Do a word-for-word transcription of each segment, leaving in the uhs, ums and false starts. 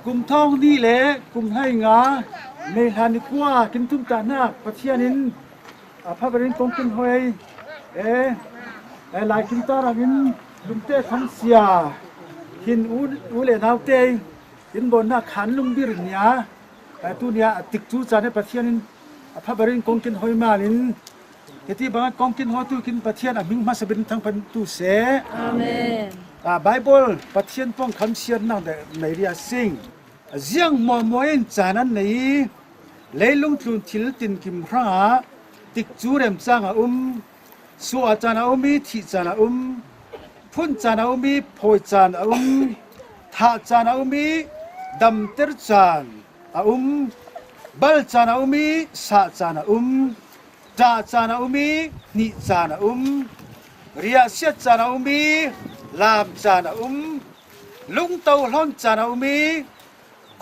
Kum thawng hnih le kum hleinga May hla ni kua kin tumtahnak Pathian in a phaberin kong kin hoi e, e, lai kin tarangin lungte khamsia hin u, u le naute in bawhnak khan lungbir nia, e, tunia a tikcu caan e Pathian in a phaberin kong kin hoi malin hiti bangah kong kin hoi tu kin Pathian a hming hmasa bin thangphan tu seh. Amen. A Bible Pathian pawng khamsiatnak de Mary a sing. Ziang muamua in caan an nei i, leilung tlun thil tinkim hrangah tikcu remcang a um, suah caan a um i, thih caan a um, phun caan a um i, phawi caan a um, thah caan a um i, damter caan a um, bal caan a um i, sah caan a um, ṭah caan a um i, hnih caan a um, riahsiat caan a um i, lam caan a um, lungto hlon caan a um i,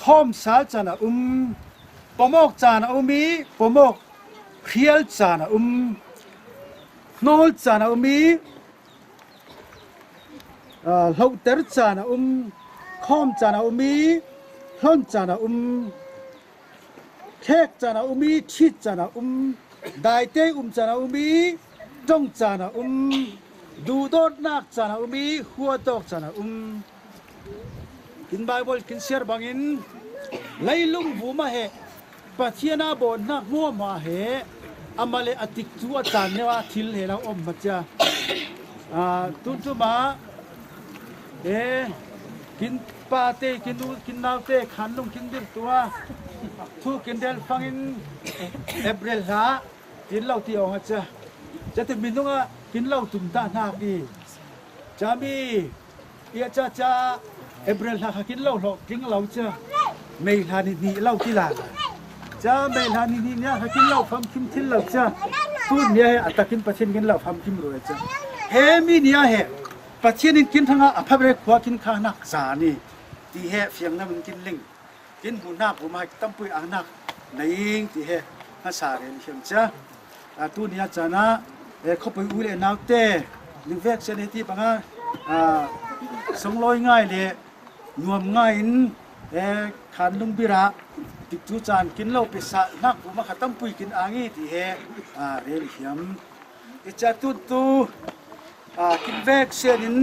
khawmsal caan a um, pawmawk caan a um i, pawmawk hrial caan a um, hnawl caan a um i, aa, hlohter caan a um, khawm caan a um i, hlon caan a um, thlek caan a um i, ṭhit caan a um, daite um caan a um i, ṭong caan a um, duhdawtnak caan a um i, huatawk caan a um. Kin Bible kin siar bangin leilung vum ah he Pathian a bawhnak hmuahhmuah he amah le a tikcu a caan neu ah thil he lo om hma cia. Aa, tuntuma e, kin pate, kin u, kin naute khan lung kin dir tua thu kin del fangin April hla tin lo ti awng a cia. Cia ti minung ah kin lo tum ta hnak i, cami ia ca ca April hla kha kin lo hlawh tling lo cia. May hla ni hnih lo ti la. Ca May hla ni hnih nia kha kin lo famkim thil lo cia. Tu nia he a takin Pathian kin lo famkim ruai cia. He mi nia he Pathian in kin hrangah a phaberin khua kin khahnak za ni ti he fiang namin kin ling. Kin hmuhnak vumah tampi ahnak na ing ti he hmasa rel hiam cia. A, tu nia caan ah, e, khuapui u le naute ning vek sen hiti bangah, a, songlawi ngai le nuam ngai in, e, khan lungbir ah tikcu caan kin lo pe sahnak vumah kha tampi kin ang i ti he, a, rel hiam. I ca tuntu, a, kin vek sen in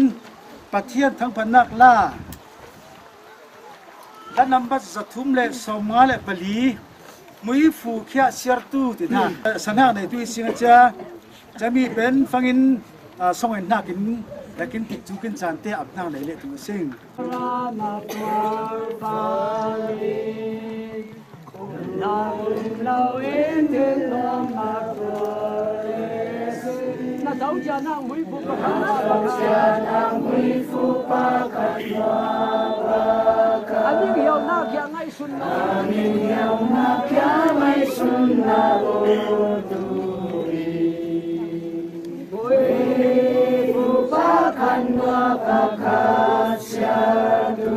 Pathian thangphatnak la. La nambat zathum le sawmnga le pali, muifu khiah siartu ti hna. Sanhak neitu i sing a cia, cami pen fangin, aa, song en hnakin, kin tikcu kin caan te ap hna nei le tu a sing. Na tau cia nang hui pu ka khan ba ka cia nang hui fu pa ka tua ba ka. A ning hiau na kia ngai sun na. A ning hiau na kia ngai sun na o tu i. Hui fu pa kan nua ka ka cia tu.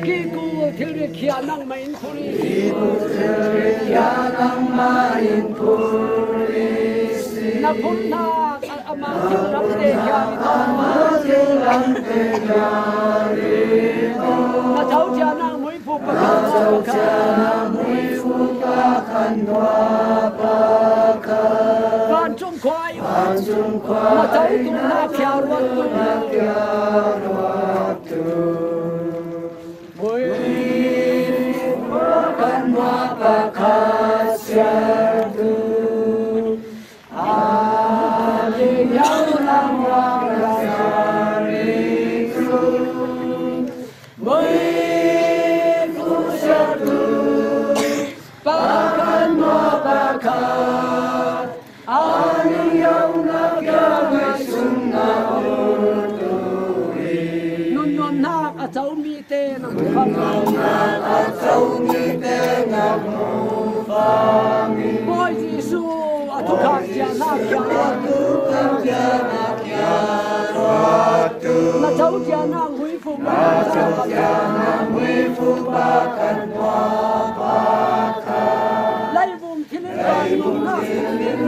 Kiku thilri khia nangmah in phuri. Kiku thilri khia nangmah in phuri. Na phurnak Amah thil lam te khia i tawh. Amah thil lam te khia i tawh. Na co cia nang muifu pakhat. Na co cia nang muifu pakhat nua pakhat. Vancung khua i. Vancung khua i. Na co tu na khia ruat tu. Na khia ruat tu. Muifu pakhat nua pakhat siar tu. Bawi Jesuh a thukham ciahna kiangah na co ciahna hmuifu na co ciahna hmuifu pa kan Leivum thil in leivum thil in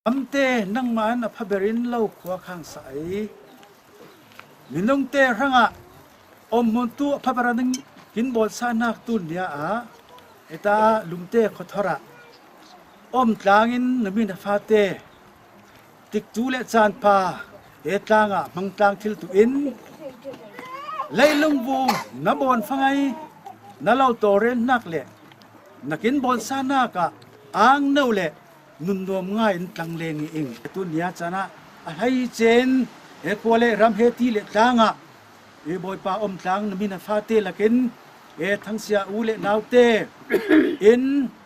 Amte nangmah in a phaberin lo khua khang sa ei. Minungte hrangah om hmuntu a phaber a ning kin bawlsahnak tun nia ah heta Lumte khuathorah om tlangin na mi na fate tikcu le caan pha he tlangah hmangtlang thil tuin leilung vung na bawn fangai na lo tawlrennak le na kin bawlsahnak ah angno le nunnuam ngai in tlangleng i ing. Tun nia caan ah a hleicin he khua le ram he ti le tlangah i Bawipa om tlang na mi na fate lakin e thangsia u le naute in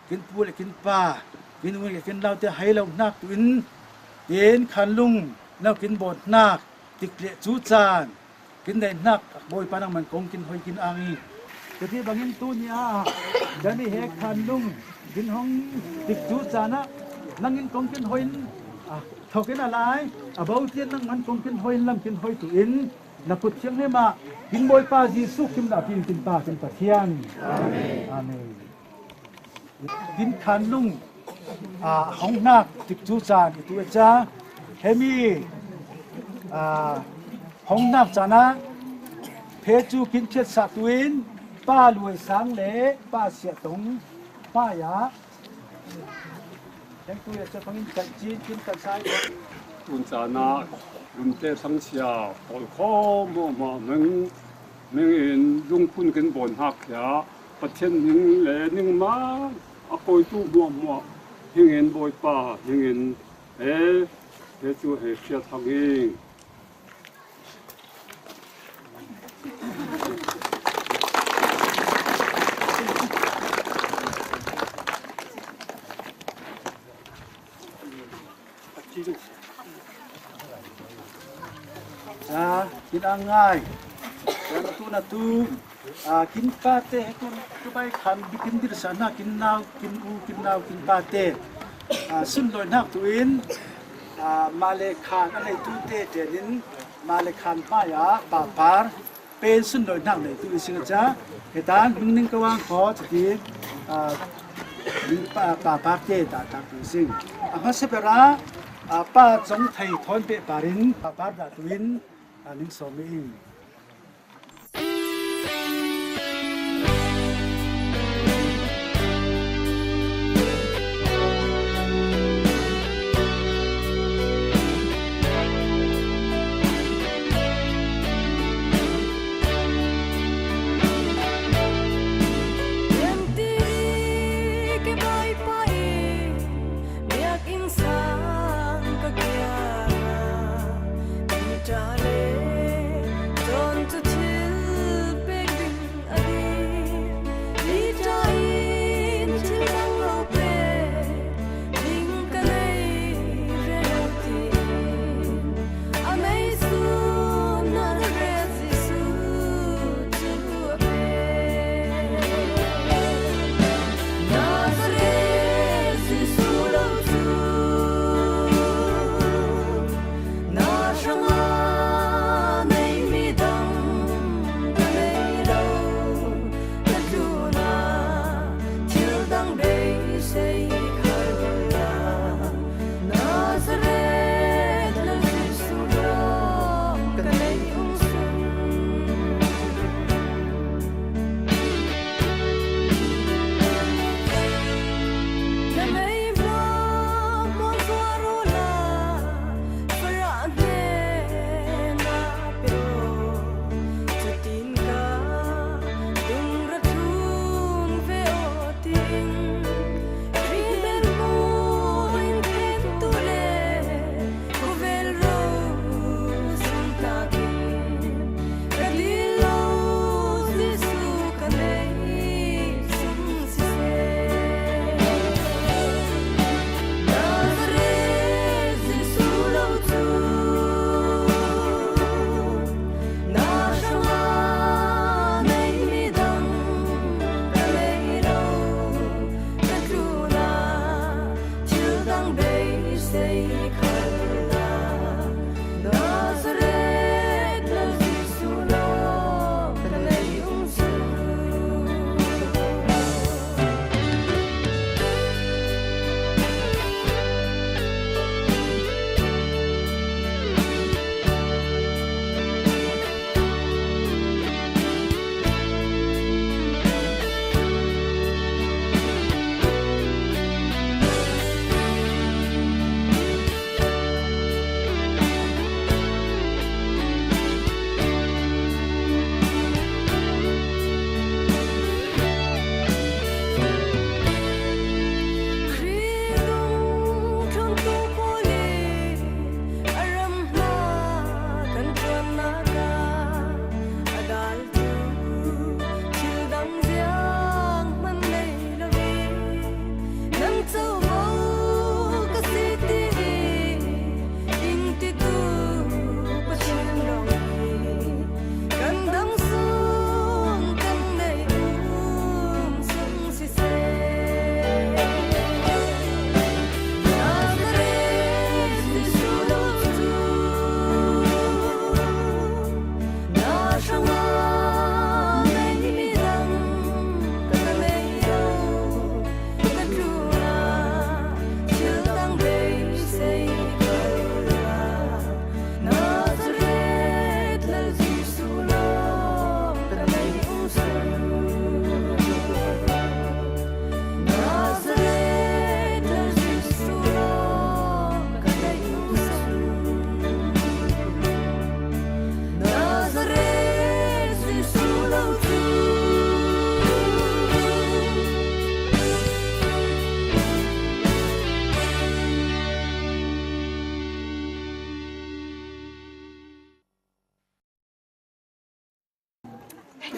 kin pu le kin pa, kin u le kin naute hei lo hnak tuin kin khanlung no kin bawt hnak tik le cu caan kin neih hnak Bawipa nangman kong kin hoi kin ang i. Cuti bangin tu nia ah Dani he khanlung kin hong tik cu caan ah nangin kong kin hoi in, ah, thok in a lai a bo tian nangman kong kin hoi in lam kin hoi tuin na kut thianghlim ah kin Bawipa Jesuh kim dah kin kin pa kin Pathian. Amen. Kin khanlung, ah, hong hnak tikcu caan i tu a ca hemi, ah, hong hnak caan ah phe cu kin phiatsah tuin Pa Luai Sang le Pa Siah Tong hmaiah Tun caan ah Lumte thangsia pawl kho hmuahhmuah hming, hming in lungphun kin bawn hnak khia Pathian hming le ningmah a kawitu hmuahhmuah hingin Bawipa hingin he, he cu he hriat hang hi. Ah, kin ang ngai. Kin atu natu. Ah, kin pate he kin tubai khan bikin dir sa na kin nau, kin u, kin nau, kin pate. Ah, sunlawi hnak tuin, ah, male khan a nei tu te tenin male khan hmaiah papar pen sunlawi hnak nei tu i sing a ca. He tan hming ning ka wang kho cuti, ah, ning pa, papar te dah tak tu i sing. A hmasa ber ah, ah, pa cong thei thawn pehpar in papar dah tuin, ah, ning sawm i ing.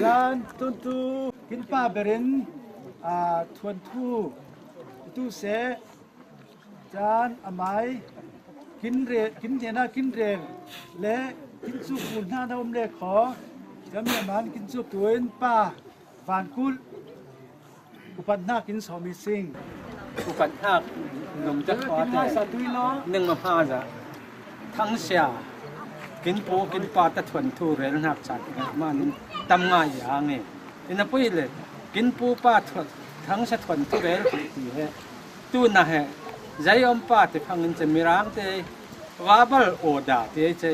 Caan tuntu kin pa berin, aa, thuanthu tu seh, caan a mai kin re-, kin hnena kin rel le kin cuk hna na um le kho. Cami a man kin cuk tuin pa Vankulh, upat hnakin sawmi sing. Upat hnak, lawmte khua te, ningmah hma zah, thangsia, kin pu, kin pa te thuanthu rel hnak caan manin tam ngai i ang i. Ina pui le, kin pu pa thuan-, thangsia thuanthu rel ti he, tu na he, zei om pa te phangin ce Mirang te, verbal order ti ei ce,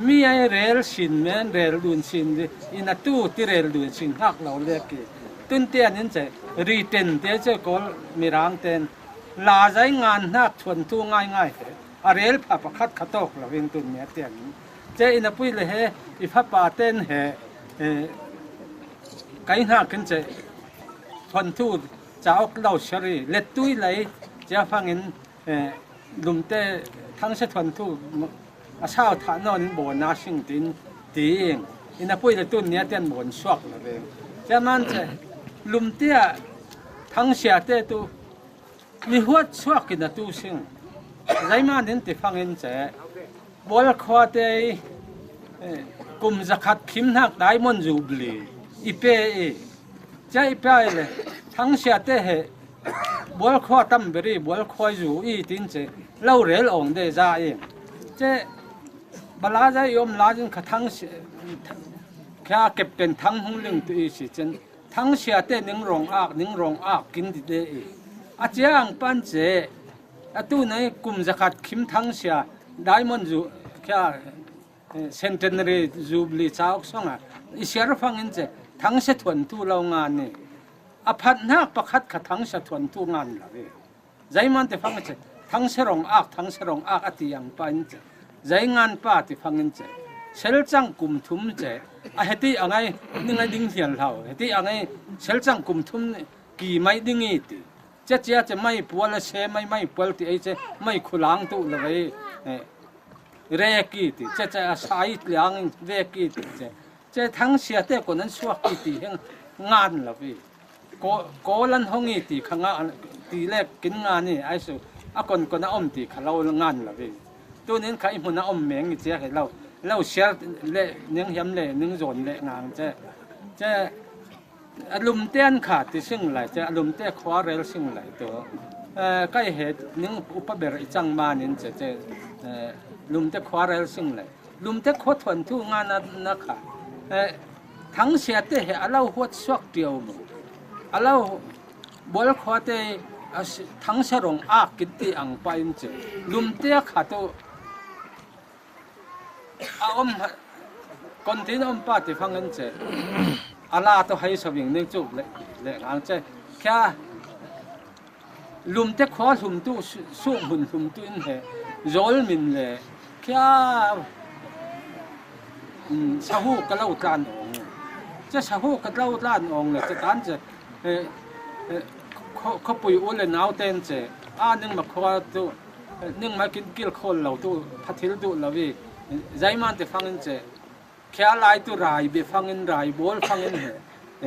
mi ai rel sin men, rel dun sin di, ina tu ti rel dun sin hak lo le ki. Tun tian in ce, written ti ei ce Kawl Mirang ten, la zei ngan hnak thuanthu ngai ngai he, a rel pha pakhat kha tawk lo in tun nia tian in. Ce ina pui le he, i fapa ten he, eh, kai hnakin ce, thuanthu cauk lo seri, let tui lei, cia phangin, eh, lawmte thangsia thuanthu a sau thah nawn in bawn a sing tin ti in, ina pui le tun nia tian bawn suak lo ve. Cia man ce, lawmte ah thangsia te tu, mi huat suak in a tu sing. Zeiman in ti phangin ce, Bual khua te, eh, kum zakhat khim hnak Diamond Jubilee i pe i, cia i pe i le, thangsia te he, Bual khua tam beri, Bual khua zu i tin ce, lo rel awng de za i. Ce, bala za i om la zin kha thangsia, kha Captain Thang Hung Ling tu i si cen, thangsia te ning rong ak, ning rong ak kin di de i. A cia ang pan ce, a tu nai kum zakhat khim thangsia, Diamond zu, kha, eh, Centenary Jubilee cauk song a, i siar phangin ce, thangsia thuanthu lo ngan i. A phat hnak pakhat kha thangsia thuanthu ngan lo i. Zeiman te phang ce, thangsia rong ak, thangsia rong ak a ti ang pa in ce. Zei ngan pa ti phangin ce. Selcang kum thum ce. A heti a ngai, ni ngai ding hial hlau. Heti a ngai, selcang kum thum ki mai ding i ti. Cia cia ce mai pual a se mai, mai pual ti ei ce, mai khulang tu lo vei, eh, rek i ti. Cia cia a sai liang in rek i ti ce. Ce thangsia te kon an suak i ti heng ngan lo vi. Ko, ko lan hong i ti kha nga, ti le kin ngan i, ai su, a kon kon a om ti kha lo ngan lo vi. Tunin kha i hmun a om meng i cia he lo. Lo siar le, ning hiam le, ning zawn le ngang ce. Ce, a lawmte an kha ti sing lai, ce, a lawmte khua rel sing lai tu. Eh, kai he ning upa ber i cang manin ce, ce, eh, lawmte khua rel sing lai. Lawmte khua thuanthu ngan na, na kha. Eh, thangsia te he a lo huat suak tiau mu. A lo bual khua te a si-, thangsia rong ak kin ti ang pa in ce. Lawmte a kha tu a om ha, kon tin om pa ti phang in ce. A la tu hai sa ving ning cuk le, le ngang ce. Kha lawmte khua hlum tu, su-, suh hmun hlum tu in he, zawl min le, khia, um, sahu ka lo tlan awng. Cia sahu ka lo tlan awng le, cia tan cia, eh, eh, kho-, khopui u le nau ten cia, a ningma khua tu, eh, ningma kin kil khawl lo tu, phathil duh lo i, zeiman te phang in cia, khia lai tu rai be phangin, rai bawl phangin he,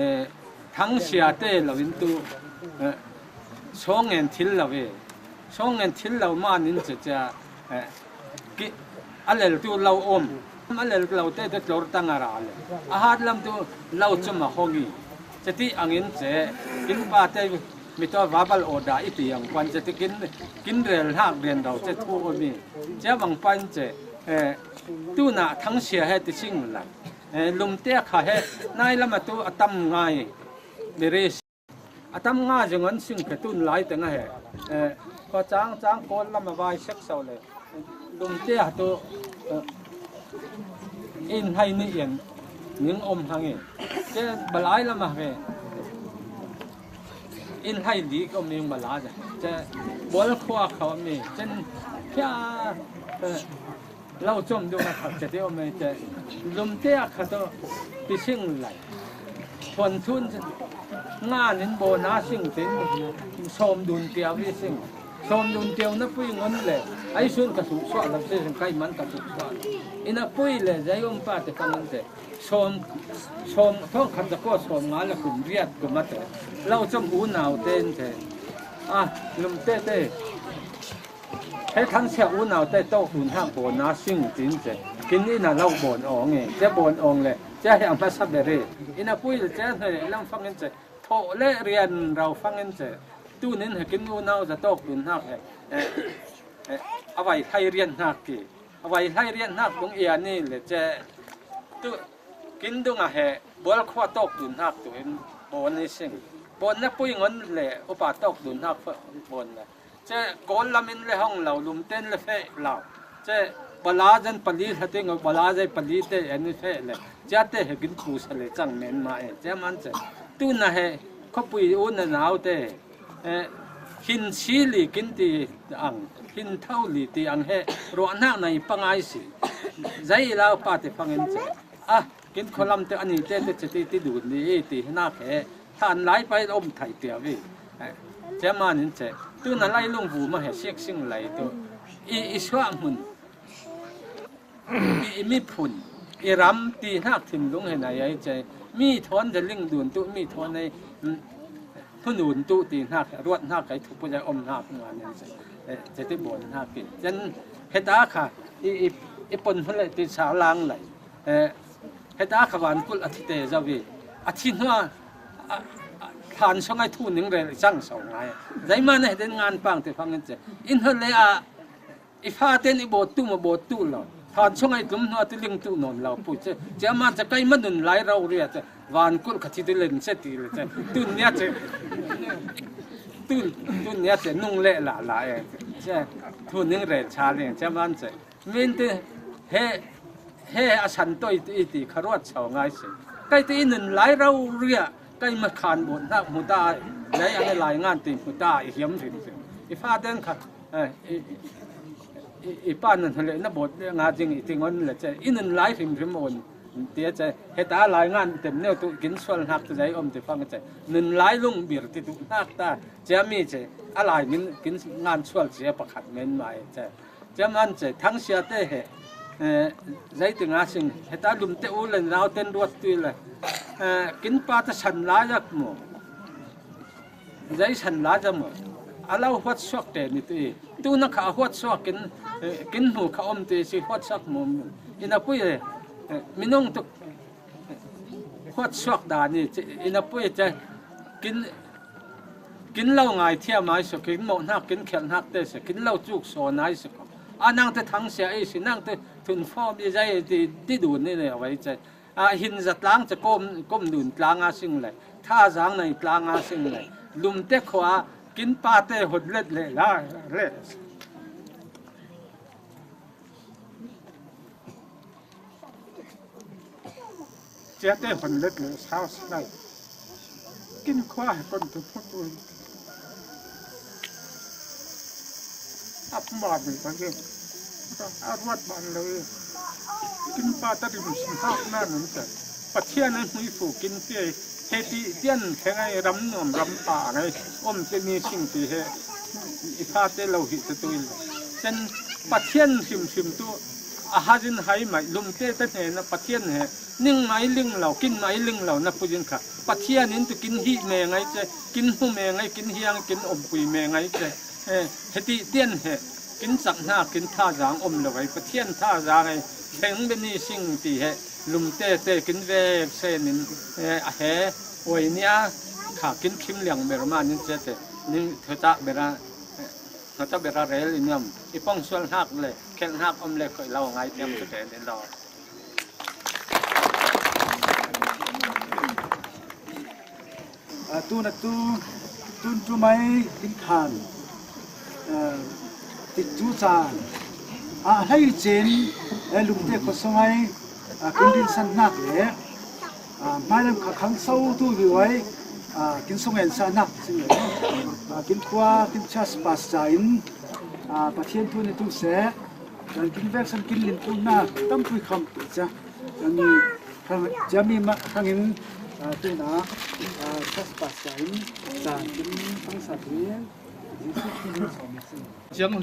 eh, thangsia te lo in tu, eh, sawngen thil lo ve. Sawngen thil lo manin cia cia, eh, ki, a lel tu lo om. A lel lo te tu tlor tang a ra le. A hat lam tu lo cum a hong i. Cia ti angin cia, kin pa te mi tu a verbal order i ti ang pan cia ti kin, kin rel hak rian lo cia thu om i. Cia bang pan cia, eh, tuna thangsia he ti sing lai. Eh, lawmte a kha he, nai lam a tu a tam ngai. Beri a tam nga zong an sing kha tun lai teng a he. Eh, kha cang, cang Kawl lam a vai sek sau le. Lawmte a tu, eh, in hai ni ian ning om hang i. Cia balai lam a he. In hai li ka om i balai. Cia bual khua kha om i. Cen khia, eh, lo com deuh a khat cia te om ei te. Lawmte a khat aw ti sing lai. Thuanthu ngan in bawn a sing tin sawm dun piau i sing. Sawm dun teu na pui ngon le, ai sun ka suk suah lo, se kai man ka suk suah lo. Ina pui le, zai om pa te ka ngon te. Sawm, sawm, thong khat da ko sawm nga le kum riat kum a te. Lau chom u nau te in te. A, lum te te. He thang sia u nau te to kun hak bo na sing tin te. Kin ina lau bon ong e, te bon ong le. Te he ang pa sa bere. Ina pui le te he lam fang in te. Tho le rian rau fang in te. Tu nin he kin u nau za to kun hak he. Eh, eh, a vai hai rian hak ki. A vai hlai rian hnak dung ia ni le ce tu kin dung a he bual khua tawk tun hnak tu in bawn i sing. Bawn na pui ngon le upa tawk tun hnak bawn le ce kawl lam in le hong lo, lum ten le feh lo. Ce bala zan pali hla te ngo, bala zai pali te en i feh le cia te he kin pu sa le cang men ma e. Ce man ce tu na he khopui u na nau te, eh, hin si li kin ti ang, hin thau li ti ang he, ruahnak na i pangai si. Zai i lau pa te fangin ce. Ah, kin kholam te ani te te ce ti, ti dun ni i ti hnak he. Than lai pai om thai tia vi. Eh, ce manin ce. Tu na lai lung vu ma he siak sing lai tu. I, i suah mun. I, i miphun, i ram ti hnak thinlung he nai ai ce. Mi thawn ze ling dun tu, mi thawn ei, mm, hun un tu ti hnak, ruat hnak kai thupu zai om hnak ngan in ce. Eh, ce ti bawn hnak ki. Cen heta kha, i, i, i pon hun le ti sa lang lai. Eh, heta kha van kulh a thi te zau vi. A thi hnua, a, a, than song ai thu ning rel i cang sau ngai. Zai ma na he den ngan pang te fangin ce. In hon le a, i fa ten i bawt tu ma bawt tu lo. Than song ai tum hnua ti ling tu nawn lo pui ce. Cia ma ce kai ma nun lai rau ria ce. Van kulh kha thi ti len ce ti le ce. Tun nia ce. Tun, tun nia ce nung le la la e. Ce. Thu ning rel cha ling ce man ce. Min ti he, he a san toi ti, ti kha ruat sau ngai si. Kai ti i nun lai rau ria, kai ma khan bawt hnak mu ta, lai ang lai ngan ti mu ta, i hiam rim rim. I fa ten kha, eh, i, i, i, i pa nun hale na bawt le nga jing i ti ngon le ce, i nun lai rim rim on, ti a ce, heta lai ngan tem neu tu kin sual hnak tu zai om ti fang ce, nun lai lung bir ti tu hnak ta, cia mi ce, a lai min kin ngan sual cia pakhat men mai ce. Cia man ce, thangsia te he, eh, zai ti nga sing, heta lum te u le nau ten ruat tui le, eh, kin pa ta san lai ak mu. Zai san lai ak mu. A lau huat suak te ni tui. Tu na kha huat suak kin, eh, kin hnu kha om tui si huat suak mu. Ina pui e, eh, minung tu huat suak dan i ci, ina pui ce, kin, kin lo ngai thiam ai suk, kin mawh hnak, kin khelh hnak te suk, kin lo cuk sawn ai suk. A nang te thangsia i si, nang te thun fawm i zai ti, ti dun ni le a vai ce. A hin za tlang ce kom, kom dun tlang a sing le, tha zang nei tlang a sing le, lum te khua, kin pa te hot let le la, le. Cia te hon let le sau si lai. Kin khua he kon tu phut ui. A puma mi ta ge. A ruat ban lo e. Kin pa ta rim sim hak na nun ta. Pathian a hnui fu kin pi ai. He ti tian khe ngai ram nuam ram pa ngai. Om te ni sing ti he. I fa te lo hi ta tu in. Chen Pathian hrim hrim tu. A hazin hai mai lum te ta hne na Pathian he. Ning mai ling lo, kin mai ling lo na pu zin kha. Pathian in tu kin hi me ngai ce, kin hu me ngai, kin hiang, kin ompui me ngai ce. Eh, heti tian he, kin cak hna, kin tha zang om lo ai, Pathian tha zang ai, thleng be ni sing ti he, lum te te kin vek sen in, eh, a he, oi nia, kha kin khim liang ber ma nin ce te, ning thota bera, eh, thota bera rel in yam, i pong sual hnak le, khel hnak om le, koi lo ngai tiam tu te nin lo. A, tun a tu, tun tu mai in khan, a, ti tu chan. A, hei chen, e, lum te ko so mai, a, kin din san nak le, a, mai lam kha khang sau tu vi wai, a, kin so ngen sa nak sin le. A, kin khua, kin chas pas sa in, a, Pathian tu ni tu se, Kan kin vek san kin lim tu na tam pui kham tu cha. Kan khang jami ma khang in, a, tu na, a, sas pa sa in, sa kin khang sa tu in. Ciang